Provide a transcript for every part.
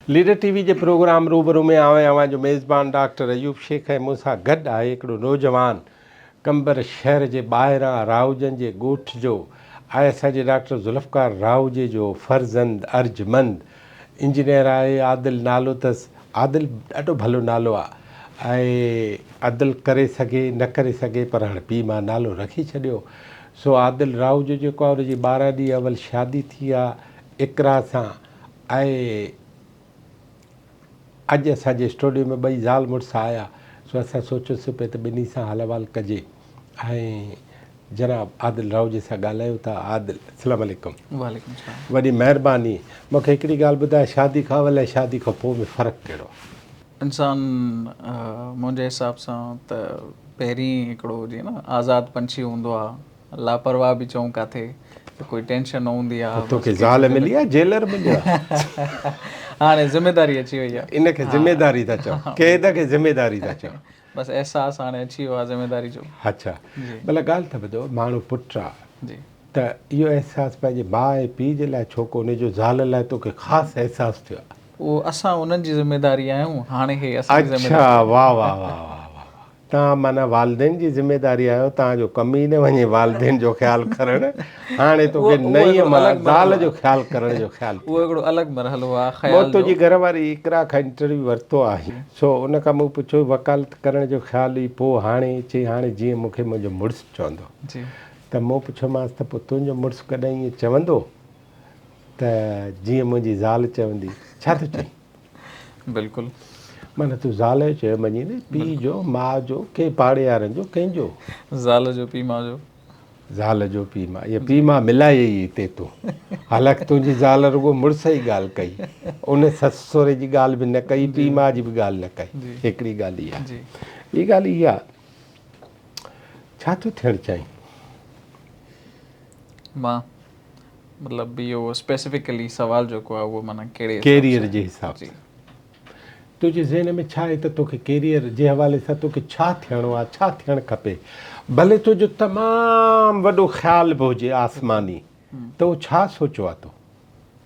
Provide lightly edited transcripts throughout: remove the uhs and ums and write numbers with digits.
Leader ٽي V جي programme روبرو ۾ آئون اوهان جو ميزبان ڊاڪٽر ايوب شيخ ۽ مون سان گڏ آهي هڪڙو نوجوان قمبر شهر جي ٻاهران راهوجن جي ڳوٺ جو آهي اسان جي ڊاڪٽر ذوالفقار راهوجي جو فرزند ارجمند انجنيئر آهي عادل نالو اٿس عادل ڏاڍو ڀلو نالو آهي ۽ عدل ڪري سگهي نه ڪري سگهي پر هاڻي پيء ماء نالو رکي ڇڏيو سو عادل راهوجو جيڪو آهي ان جي 12 ڏينهن اول شادي ٿي آهي اقرا سان ۽ اڄ اسان جي اسٽوڊيو ۾ ٻئي زال مڙس آيا سو اسان سوچيوسين پئي ته ٻنهي سان حال احوال ڪجي ۽ جناب عادل راهوجي سان ڳالهايون ٿا عادل السلام عليڪم. وعليڪم السلام. وڏي مهرباني مون کي هڪڙي ڳالهه ٻڌاء شادي کان اول ۽ شادي کان پوء ۾ فرق ڪهڙو آهي؟ انسان منهنجي حساب سان ته پهرين هڪڙو جيئن نه آزاد پنڇي هوندو آهي لاپرواهه به چئون ڪاٿي ته ڪوئي ٽينشن نه هوندي آ. توکي زال ملي آ جيلر مليو آ. هاڻي ذميداري اچي وئي آ. ان کي ذميداري ٿا چئو. قيد کي ذميداري ٿا چئو. بس احساس هاڻي اچي ويو آ ذميداري جو. اڇا ڀلا ڳالهه ته ٻڌو ماڻهو پٽ آ ته اهو احساس پنهنجي ماء ۽ پيء جي لاء ڇو ڪونهي جو زال لاء توکي خاص احساس ٿيو آ. اهو اسان انهن جي ذميداري آهيون هاڻي هي اسان جي ذميداري. اڇا واه واه واه واه واه. توهان معنيٰ والدين جي ذميداري آهيو، توهان جو ڪم ئي نه وڃي والدين جو خيال ڪرڻ، هاڻي توکي نئين مان زال جو خيال ڪرڻ جو خيال ٿيو. اهو هڪڙو الڳ مرحلو آهي خيال جو. مون تنهنجي گهر واري اقرا کان انٽرويو ورتو آهي، سو ان کان مون پڇيو وڪالت ڪرڻ جو خيال هئي پوء هاڻي؟ چئي هاڻي جيئن مون کي منهنجو مڙس چوندو. ته مون پڇيومانس ته پوء تنهنجو مڙس ڪڏهن ائين چوندو ته جيئن منهنجي زال چوندي؟ ڇا ٿو چئين؟ بلڪل. معنيٰ تون زال جو چيو مڃين نه، پيء جو، ماء جو، ڪنهن پاڙي وارن جو، ڪنهن جو؟ زال جو، پيء ماء جو. زال جو، پيء ماء. اها پيء ماء ملائي ئي هتي تون. حالانڪ تنهنجي زال رڳو مڙس جي ڳالهه ڪئي. ان سس سهري جي ڳالهه به نه ڪئي، پيء ماء جي به ڳالهه نه ڪئي. هڪڙي ڳالهه اها. ٻي ڳالهه اها، ڇا ٿو ٿيڻ چاهين؟ مان؟ مطلب اهو اسپيسفڪلي سوال جيڪو آهي اهو معنيٰ ڪهڙي حساب ڪيريئر جي حساب سان تنهنجي ذهن ۾ ڇا آهي ته توکي ڪيريئر جي حوالي سان توکي ڇا ٿيڻو آهي ڇا ٿيڻ کپي ڀلي تنهنجو تمام وڏو خيال به هجي آسماني ته اهو ڇا سوچيو آهي تو؟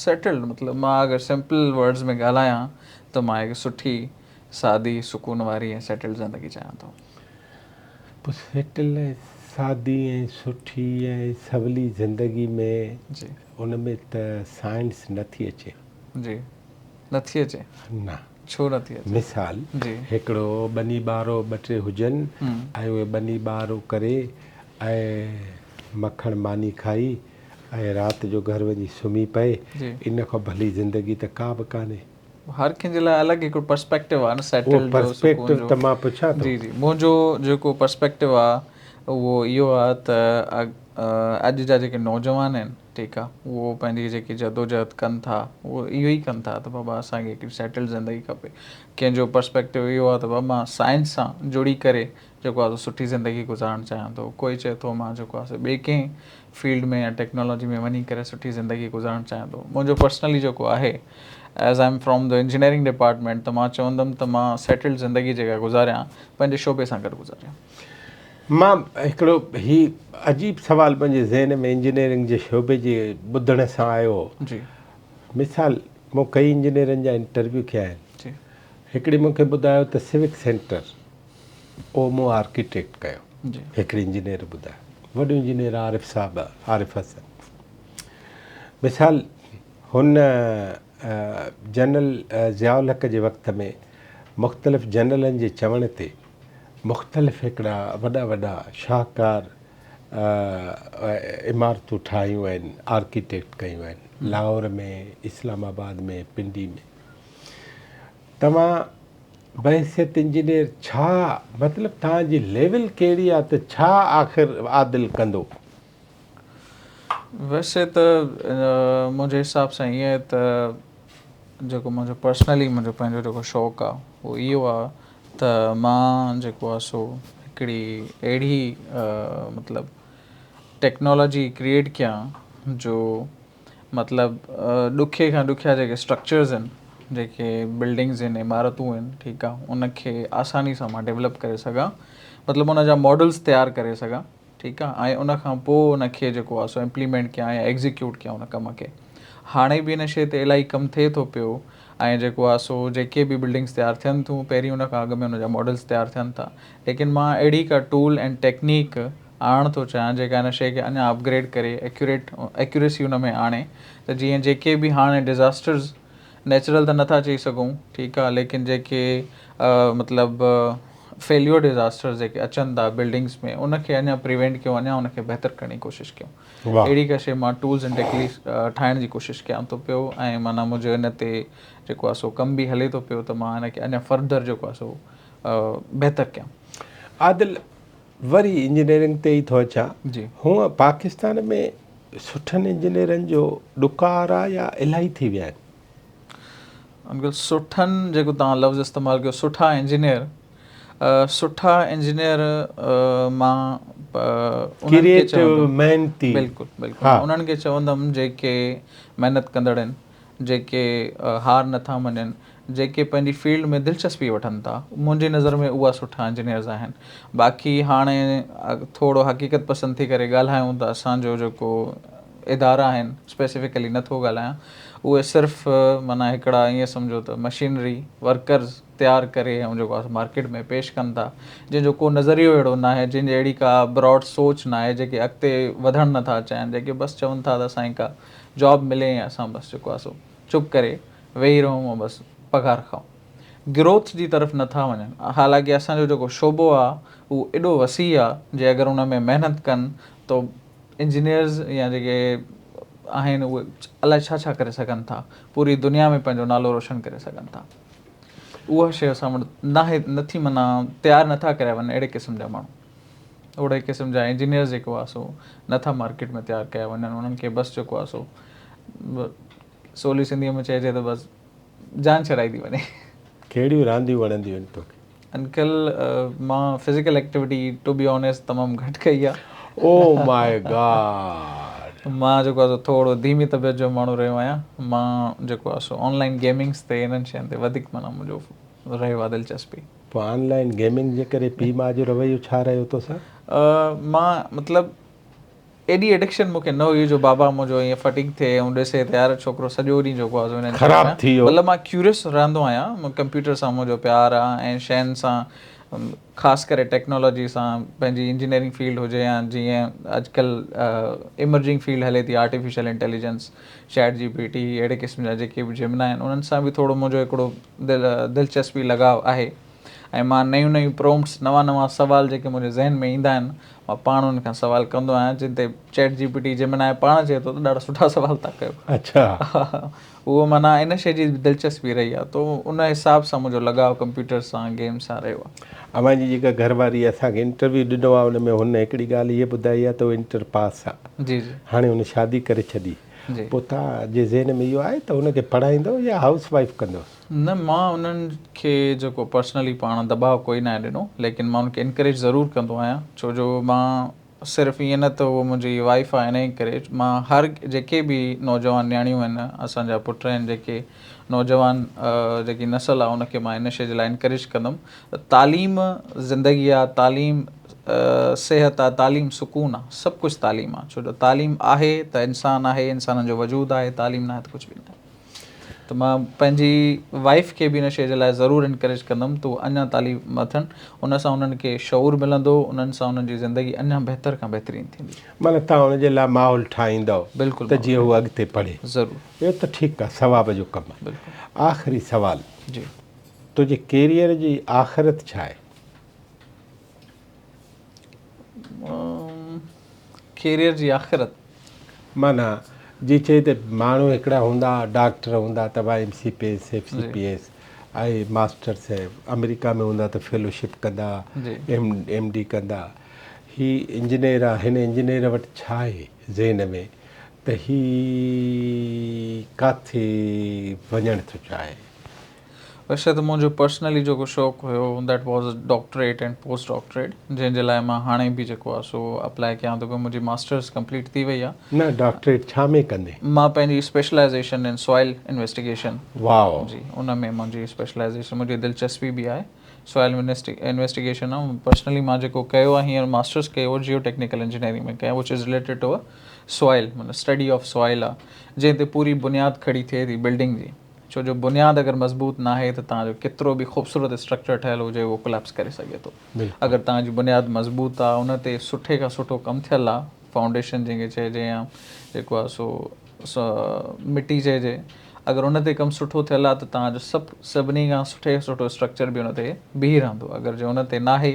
سيٽلڊ مطلب مان اگر سمپل ورڊز ۾ ڳالهايان ته مان هڪ سٺي سادي سڪون واري ۽ سيٽلڊ زندگي چاهيان ٿو. پوء سيٽل ۽ سادي ۽ سٺي ۽ سولي زندگي ۾ ان ۾ ته سائنس نه ٿي اچي. جي نه ٿي اچي؟ نه. ڇو نه ٿي اچي؟ مثال هڪڙو ٻني ٻارو ٻه ٽي هجن ۽ اهي ٻني ٻارو ڪري ۽ مکڻ ماني کائي ۽ رات جو گهر وڃي سمهي پئي ان کان ڀلي زندگي ته ڪا به ڪانهي. هر ڪنهن جي لاء الڳ هڪڙو پرسپيڪٽو آهي نه سيٽلڊ جو سڪون جو ته مان پڇان ٿو. جي جي منهنجو جيڪو پرسپيڪٽو آهي اهو اهو آهي ته اڄ جا جيڪي نوجوان آهن ٺيڪ آهي اهو پنهنجي جيڪي جدوجهد ڪن ٿا اهو اهو ئي ڪن ٿا ته بابا اسان کي هڪڙي سيٽلڊ زندگي کپي ڪنهن جو پرسپيڪٽو اهو آهي ته بابا مان سائنس سان جڙي ڪري جيڪو آهي سو سٺي زندگي گذارڻ چاهيان ٿو ڪوئي چئي ٿو مان جيڪو آهي سو ٻئي ڪنهن فيلڊ ۾ يا ٽيڪنالاجي ۾ وڃي ڪري سٺي زندگي گذارڻ چاهيان ٿو منهنجو پرسنلي جيڪو آهي as I am from the engineering department ته مان چوندم ته مان سيٽلڊ زندگي جيڪا گذاريان پنهنجي شعبي سان گڏ گذاريان. مان هڪڙو هي عجيب سوال منهنجي ذهن ۾ انجنيئرنگ جي شعبي جي ٻڌڻ سان آيو هو. جي. مثال مون ڪئي انجنيئرن جا انٽرويو ڪيا آهن. جي. هڪڙي مون کي ٻڌايو ته سوڪ سينٽر اهو مون آرڪيٽيڪٽ ڪيو. هڪڙي انجنيئر ٻڌايو. وڏو انجنيئر عارف صاحب عارف حسن. مثال هن جنرل ضياء الحق جي وقت ۾ مختلف جنرلن جي چوڻ تي مختلف هڪڙا وڏا وڏا شاهڪار عمارتون ٺاهيون آهن، آرڪيٽيڪٽ ڪيون آهن لاهور ۾ اسلام آباد ۾ پنڊي ۾. توهان بحيثيت انجنيئر ڇا مطلب توهان جي ليول ڪهڙي آ ته ڇا آخر عادل ڪندو؟ ويسي ته منهنجي حساب سان ائين ته جيڪو منهنجو پرسنلي منهنجو پنهنجو جيڪو شوق آ اهو اهو آ ته مان جيڪو آ سو هڪڙي اهڙي مطلب ٽيڪنالاجي ڪريئيٽ ڪيان جو مطلب ڏکي کان ڏکيا جيڪي اسٽرڪچرز آهن جيڪي بلڊنگز آهن عمارتون آهن ٺيڪ آهي ان کي آساني سان مان ڊيولپ ڪري سگهان مطلب ان جا ماڊلز تيار ڪري سگهان ٺيڪ آهي ۽ ان کان پوء ان کي جيڪو آهي سو امپليمينٽ ڪيان يا ايگزيڪيوٽ ڪيان ان ڪم کي هاڻي به ان شي تي الاهي ڪم ٿئي ٿو پيو ۽ جيڪو آهي سو جيڪي به بلڊنگس تيار ٿين ٿيون پهرين ان کان اڳ ۾ ان جا ماڊلز تيار ٿين ٿا ليڪن مان اهڙي ڪا ٽول ۽ ٽيڪنيڪ آڻڻ ٿو چاهيان جيڪا ان شيء کي اڃا اپگريڊ ڪري ايڪيوريٽ ايڪيوريسي ان ۾ آڻي ته جيئن جيڪي به هاڻي ڊزاسٽرز نيچرل ته نٿا چئي سگهون ٺيڪ آ ليڪن جيڪي مطلب فيليور ڊزاسٽرز جيڪي اچن ٿا بلڊنگس ۾ ان کي اڃا پريوينٽ ڪيون اڃا ان کي بهتر ڪرڻ جي ڪوشش ڪيون اهڙي ڪا شي مان ٽولز ۽ ٽيڪنيڪس ٺاهڻ جي ڪوشش ڪيان ٿو پيو ۽ معنيٰ منهنجو ان تي جيڪو آ سو ڪم به هلي ٿو پيو ته مان ان کي اڃا فردر جيڪو آ سو بهتر ڪيان. عادل وري انجنيئرنگ تي ئي ٿو اچان. هونء پاڪستان ۾ سٺن انجنيئرن جو ڏڪار آ يا الاهي ٿي ويا آهن؟ انڪل سٺن جيڪو توهان لفظ استعمال ڪيو سٺا انجنيئر سٺا انجنيئر مان انهن کي چوندم محنتي بلڪل بلڪل انهن کي چوندم جيڪي محنت ڪندڙ آهن جيڪي هار نٿا مڃن، جيڪي پنهنجي فيلڊ ۾ دلچسپي وٺن ٿا، منهنجي نظر ۾ اها سٺا انجنيئرز آهن. باقي هاڻي ٿورو حقيقت پسند ٿي ڪري ڳالهايون ته اسان جو جيڪو ادارا آهن اسپيسفڪلي نٿو ڳالهايان اهي صرف معنيٰ هڪڙا ائين سمجهو ته مشينري ورڪرز تيار ڪري ۽ جيڪو آهي مارڪيٽ ۾ پيش ڪن ٿا جنهن جو ڪو نظريو اهڙو ناهي جنهن جي اهڙي ڪا براڊ سوچ ناهي جيڪي اڳتي وڌڻ نٿا چاهين جيڪي بس چون ٿا ته اسان کي ڪا جاب ملي ۽ اسان بس جيڪو آهي سو چپ ڪري ويهي رهون ۽ بس پگهار کائون. گروٿ جي طرف نه ٿا وڃن. حالانڪه اسان جو جيڪو شعبو آهي اهو ايڏو وسيع آهي جي اگر ان ۾ محنت ڪن ته انجنيئرز يا جيڪي آهن اهي الائي ڇا ڇا ڪري سگهن ٿا. پوري دنيا ۾ پنهنجو نالو روشن ڪري سگهن ٿا. اها شيء اسان وٽ ناهي نٿي معنيٰ تيار نٿا ڪريا وڃن اهڙي قسم جا ماڻهو. اهڙي قسم جا انجنيئرز جيڪو آهي سو نٿا مارڪيٽ ۾ تيار ڪيا وڃن انهن کي بس جيڪو آهي سو سولي سنڌيء ۾ چئجي ته بس جان ڇڏائي ٿي وڃي. ڪهڙيون رانديون وڻنديون آهن توکي؟ انڪل مان physical activity to be honest تمام گهٽ ڪئي آهي. او ماء گاڊ. مان جيڪو آهي سو ٿورو ڌيمي طبيعت جو ماڻهو رهيو آهيان مان جيڪو آهي سو آن لائين گيمنگس تي انهن شين تي وڌيڪ معنيٰ منهنجو رهيو آهي دلچسپي. پوء آن لائين گيمنگ جي ڪري پيء ماء جو رويو ڇا رهيو توسان؟ مان مطلب ايڏي ايڊڪشن مون کي نه هئي جو بابا منهنجو ائين فٽيگ ٿئي ۽ ڏسي ته يار ڇوڪرو سڄو ڏينهن جيڪو آهي سو انهن خراب ٿي ويو. مطلب مان ڪيوريس رهندو آهيان ڪمپيوٽر سان منهنجو پيار آهي ۽ شين سان خاص ڪري ٽيڪنالاجي سان پنهنجي انجنيئرنگ فيلڊ هجي يا جيئن اڄڪلهه ايمرجنگ فيلڊ هلي ٿي artificial intelligence chat G P T اهڙي قسم جا جيڪي به جيمنا آهن انهن سان به ٿورو منهنجو هڪڙو دلچسپي لڳاء آهي ۽ مان نيون نيون پرومپٽس نوان نوان سوال جيڪي منهنجي ذهن ۾ ايندا آهن مان پاڻ انهن کان سوال ڪندو آهيان جن تي چيٽ جي پي ٽي جيمنائي پاڻ چئي ٿو ته ڏاڍا سٺا سوال ٿا ڪيو. اڇا. اهو معنيٰ ان شيء جي دلچسپي رهي آهي تو ان حساب سان منهنجو لڳاء ڪمپيوٽر سان گيم سان رهيو آهي. اوهان جي جيڪا گهر واري اسان کي انٽرويو ڏنو آهي ان ۾ هن هڪڙي ڳالهه هيء ٻڌائي آهي ته هو انٽر پاس آهي. جي جي. هاڻي هن شادي ڪري ڇڏي. جي. پوء توهان جي ذهن ۾ اهو آهي ته هن کي پڙهائيندؤ يا هائوس وائيف ڪندؤس؟ نه مان انهن کي جيڪو پرسنلي پاڻ دٻاء ڪوئي ناهي ڏنو ليڪن مان انهن کي انڪريج ضرور ڪندو آهيان ڇو جو مان صرف ائين نه ته هوء منهنجي وائيف آهي انهي ڪري مان هر جيڪي به نوجوان نياڻيون آهن اسان جا پٽ آهن جيڪي نوجوان جيڪي نسل آهي ان کي مان ان شي جي لاء انڪريج ڪندم ته تعليم زندگي آهي تعليم صحت آهي تعليم سڪون آهي سڀ ڪجهه تعليم آهي ڇو جو تعليم آهي ته انسان آهي انسانن جو وجود آهي تعليم ناهي ته ڪجهه به ناهي. ته مان پنهنجي وائيف کي به ان شيء جي لاء ضرور انڪريج ڪندم ته هو اڃا تعليم وٺن ان سان انهن کي شعور ملندو انهن سان انهن جي زندگي اڃا بهتر کان بهترين ٿيندي. معنيٰ توهان ان جي لاء ماحول ٺاهيندؤ بلڪل ته جيئن هو اڳتي پڙهي. ضرور. اهو ته ٺيڪ آهي ثواب جو ڪم آهي. بلڪل. آخري سوال. جي. تنهنجي ڪيريئر جي آخرت ڇا آهي؟ ڪيريئر جي آخرت. معنيٰ جي چئي ته ماڻهو هڪڙا هوندا ڊاڪٽر هوندا ته ڀا M C P S F C P S ۽ masters آمريڪا ۾ هوندا ته فيلوشپ ڪندا ايم ايم ڊي ڪندا هي انجنيئر آ هن انجنيئر وٽ ڇا آهي ذهن ۾ ته هي ڪاٿي وڃڻ ٿو چاهي. ويسي ته منهنجو پرسنلي جيڪو شوق هيو that was doctorate and post doctorate جنهن جي لاء مان هاڻي به جيڪو آهي سو اپلائي ڪيان ٿو پيو منهنجي ماسٽرس ڪمپليٽ ٿي وئي آهي. نه ڊاڪٽريٽ ڇا ۾ ڪندين؟ مان پنهنجي اسپيشلائزيشن ان سوائل انويسٽيگيشن واو جي ان ۾ منهنجي اسپيشلائزيشن منهنجي دلچسپي به آهي سوائل انويسٽيگيشن ۽ پرسنلي مان جيڪو ڪيو آهي هينئر ماسٽرس ڪئي اهو جيو ٽيڪنيڪل انجنيئرنگ ۾ ڪئي آهي وچ از رليٽيڊ ٽو سوائل معنيٰ اسٽڊي آف سوائل آهي جنهن تي پوري بنياد کڙي ٿئي ٿي بلڊنگ جي. ڇو جو بنياد اگر مضبوط ناهي ته توهان جو ڪيترو به خوبصورت اسٽرڪچر ٺهيل هجي اهو ڪوليپس ڪري سگهي ٿو. اگر توهان جي بنياد مضبوط آ ان تي سٺي کان سٺو ڪم ٿيل آ فائونڊيشن جنهن کي چئجي يا جيڪو آ سو مٽي چئجي اگر ان تي ڪم سٺو ٿيل آ ته توهان جو سڀ سڀني کان سٺي کان سٺو اسٽرڪچر به ان تي بيهي رهندو اگر جي ان تي ناهي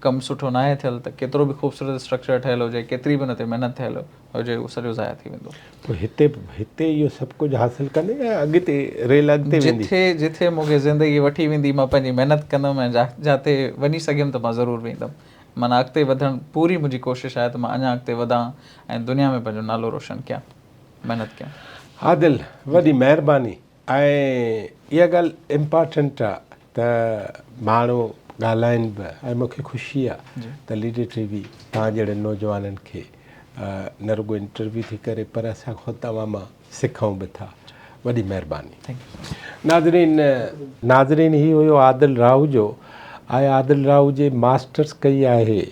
ڪم سٺو ناهي ٿيل ته ڪيترو به خوبصورت اسٽرڪچر ٺهيل هجي ڪيتري به ان تي محنت ٿيل هجي اهو سڄو ضايع ٿي ويندو. پوء هتي هتي اهو سڀ ڪجهه حاصل ڪندي يا اڳتي ريل اڳتي ويندي؟ جٿي جٿي مون کي زندگي وٺي ويندي مان پنهنجي محنت ڪندم ۽ جاتي وڃي سگهيم ته مان ضرور ويندم. معنيٰ اڳتي وڌڻ پوري منهنجي ڪوشش آهي ته مان اڃا اڳتي وڌان ۽ دنيا ۾ پنهنجو نالو روشن ڪيان محنت ڪيان. عادل وڏي مهرباني ۽ اها ڳالهه امپارٽنٽ آ ته ماڻهو ڳالهائن به ۽ مون کي خوشي آ ته ليڊر ٽي وي توهان جهڙن نوجوانن کي نه رڳو انٽرويو ٿي ڪري پر اسان خود توهان مان سکون به ٿا وڏي مهرباني ناظرين ناظرين هي هيو عادل راهوجو ۽ عادل راهوجي ماسٽرس ڪئي آهي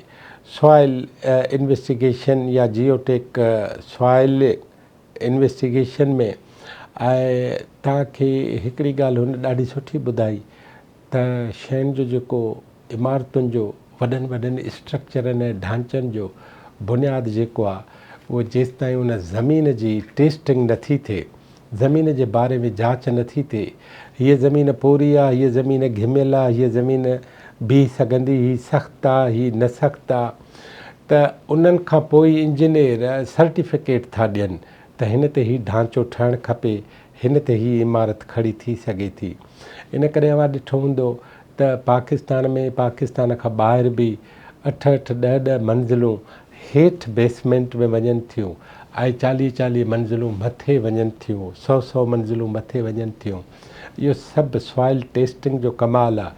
سوائل انويسٽيگيشن يا جيو ٽيڪ سوائل انويسٽيگيشن ۾ آء توهان کي هڪڙي ڳالهه هن ڏاڍي سٺي ٻڌائي ته شين جو جيڪو عمارتن جو وڏن وڏن اسٽرڪچرن ۽ ڍانچن جو بنياد جيڪو آ اهو جيستائين ان زمين جي ٽيسٽنگ نٿي ٿئي زمين جي باري ۾ جاچ نٿي ٿئي هيء زمين پوري آ هيء زمين گهميل آ هيء زمين بيهي سگهندي هي سخت آ هي نه سخت آ ته انهن کان پوء ئي انجنيئر سرٽيفڪيٽ ٿا ڏين ته هن تي هي ڍانچو ٺهڻ کپي، هن تي هي عمارت کڙي ٿي سگهي ٿي. ان ڪري اوهان ڏٺو هوندو ته پاڪستان ۾ پاڪستان کان ٻاهر به اٺ اٺ ڏهه ڏهه منزلون هيٺ بيسمينٽ ۾ وڃن ٿيون ۽ چاليهه چاليهه منزلون مٿي وڃن ٿيون، سئو سئو منزلون مٿي وڃن ٿيون. اهو سڀ سوائل ٽيسٽنگ جو ڪمال آ.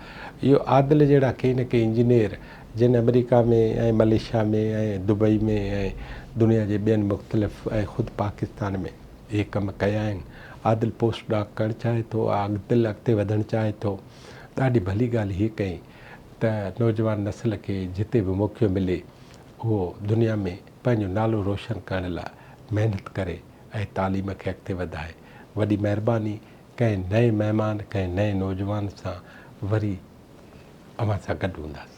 اهو عادل جهڙا ڪي نه ڪي انجنيئر جن آمريڪا ۾ ۽ ملائيشيا ۾ ۽ دبئي ۾ ۽ دنيا جي ٻين مختلف ۽ خود پاڪستان ۾ اهي ڪم ڪيا آهن. عادل پوسٽ ڊاڪ ڪرڻ چاهي ٿو، عادل اڳتي وڌڻ چاهي ٿو. ڏاڍي ڀلي ڳالهه هيء ڪئي ته نوجوان نسل کي جتي به موقعو ملي اهو دنيا ۾ پنهنجو نالو روشن ڪرڻ لاء محنت ڪري ۽ تعليم کي اڳتي وڌائي. وڏي مهرباني ڪنهن نئين مهمان ڪنهن نئين نوجوان سان وري اوهان سان گڏ هونداسين.